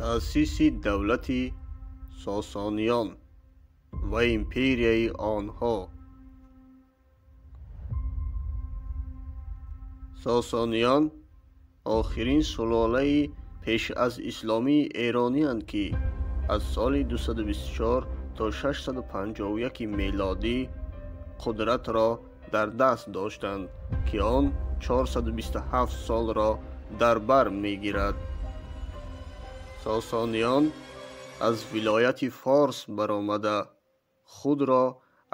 Таъсиси давлати Сосониён ва империяи онҳо. Сосониён охирин сулолаи пеш аз исломии эрониянд, ки аз соли 224 то 651 мелодӣ қудратро дар даст доштанд, ки он 427 солро дар бар мегирад. Сосониён аз вилояти Форс баромада худро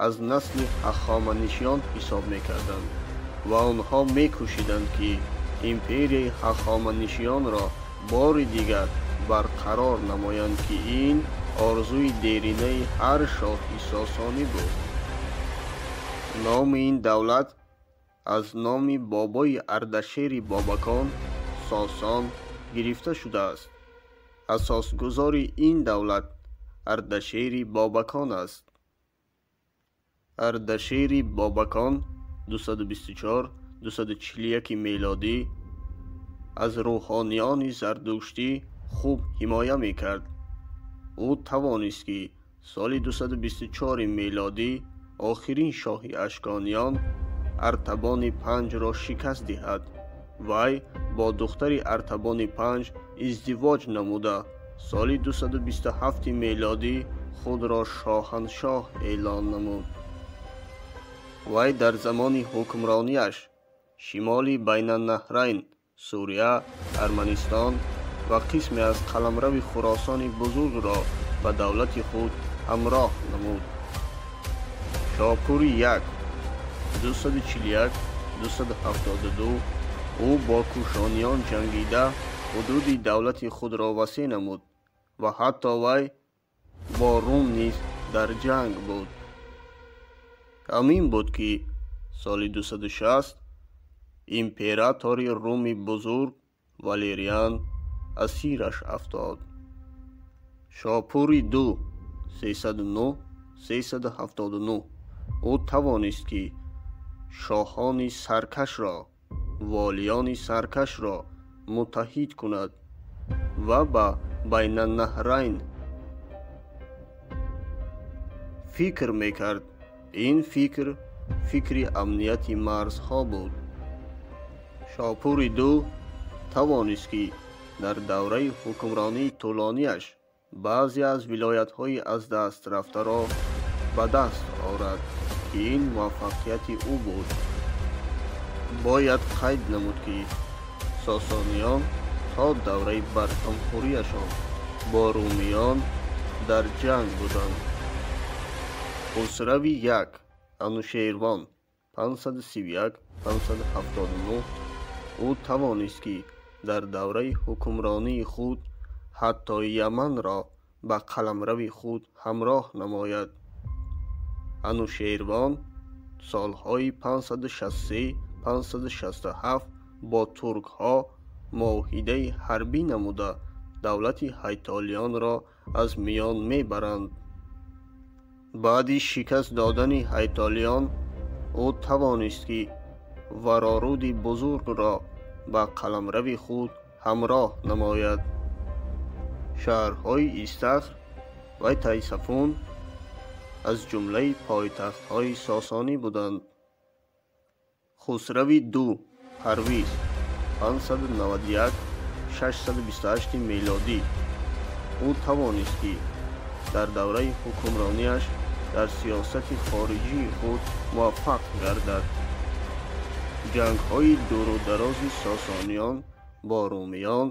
аз насли ҳахоманишиён ҳисоб мекарданд ва онҳо мекӯшиданд, ки империяи ҳахоманишиёнро бори дигар барқарор намоянд, ки ин орзуи деринаи ҳар шоҳи сосонӣ буд. Номи ин давлат аз номи бобои Ардашери Бобакон Сосон гирифта шудааст. Асосгузори ин давлат Ардашери Бобакон аст. Ардашери Бобакон 224-241 мелодӣ аз рӯҳониёни зардуштӣ хуб ҳимоя мекард. Ӯ тавонист, ки соли 224 мелодӣ охирин шоҳи ашкониён Артабони панҷро шикаст диҳад. Вай бо духтари Артабони панҷ издивоҷ намуда соли 227 мелодӣ худро шоҳаншоҳ эълон намуд. Вай дар замони ҳукмронияш шимоли Байнаннаҳрайн, Сурия, Арманистон ва қисме аз қаламрави Хуросони бузургро ба давлати худ ҳамроҳ намуд. Шопури як 241-272 ӯ бо кӯшониён ҷангида ҳудуди давлати худро васеъ намуд ва ҳатто вай бо Рум низ дар ҷанг буд. Ҳамин буд, ки соли 260 императори Руми бузург Валериан асираш афтод. Шопури ду 309-379 ӯ тавонист, ки шоҳони саркашро, волиёни саркашро муттаҳид кунад ва ба Байнаннаҳрайн фикр мекард. Ин фикр фикри амнияти марзҳо буд. Шопури ду тавонист, ки дар давраи ҳукмронии тӯлонияш баъзе аз вилоятҳои аз даст рафтаро ба даст орад, ки ин муваффақияти ӯ буд. Бояд қайд намуд, ки сосониён то давраи барҳамхӯрияшон бо румиён дар ҷанг буданд. Хусрави як Анушервон 531-579 ӯ тавонист, ки дар давраи ҳукмронии худ ҳатто Яманро ба қаламрави худ ҳамроҳ намояд. Анушервон солҳои 563-567 бо туркҳо муоҳидаи ҳарбӣ намуда давлати ҳайтолиёнро аз миён мебаранд. Баъди шикаст додани ҳайтолиён ӯ тавонист, ки вароруди бузургро ба қаламрави худ ҳамроҳ намояд. Шаҳрҳои Истахр ва Тайсафун аз ҷумлаи пойтахтҳои сосонӣ буданд. Хусрави ду Парвиз 591-628 мелодӣ ӯ тавонист, ки дар давраи ҳукмронияш дар сиёсати хориҷии худ муваффақ гардад. Ҷангҳои дуру дарози сосониён бо румиён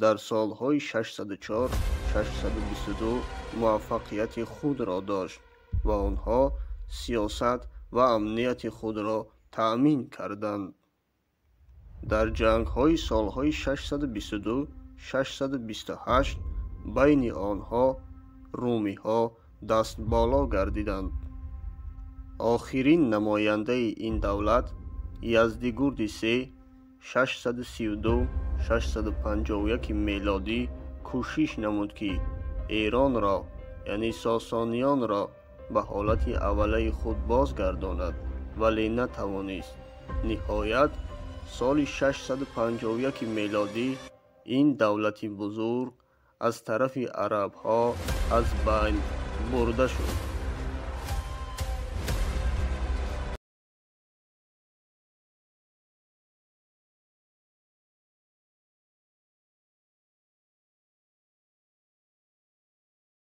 дар солҳои 604-622 муваффақияти худро дошт ва онҳо сиёсат ва амнияти худро таъмин карданд. Дар ҷангҳои солҳои 622-628 байни онҳо румиҳо дастболо гардиданд. Охирин намояндаи ин давлат Яздигурди се 632-651 мелодӣ кӯшиш намуд, ки Эронро, яъне сосониёнро ба ҳолати аввалаи худ бозгардонад, вале натавонист. Ниҳоят соли 651 мелодӣ ин давлати бузург аз тарафи арабҳо аз байн бурда шуд.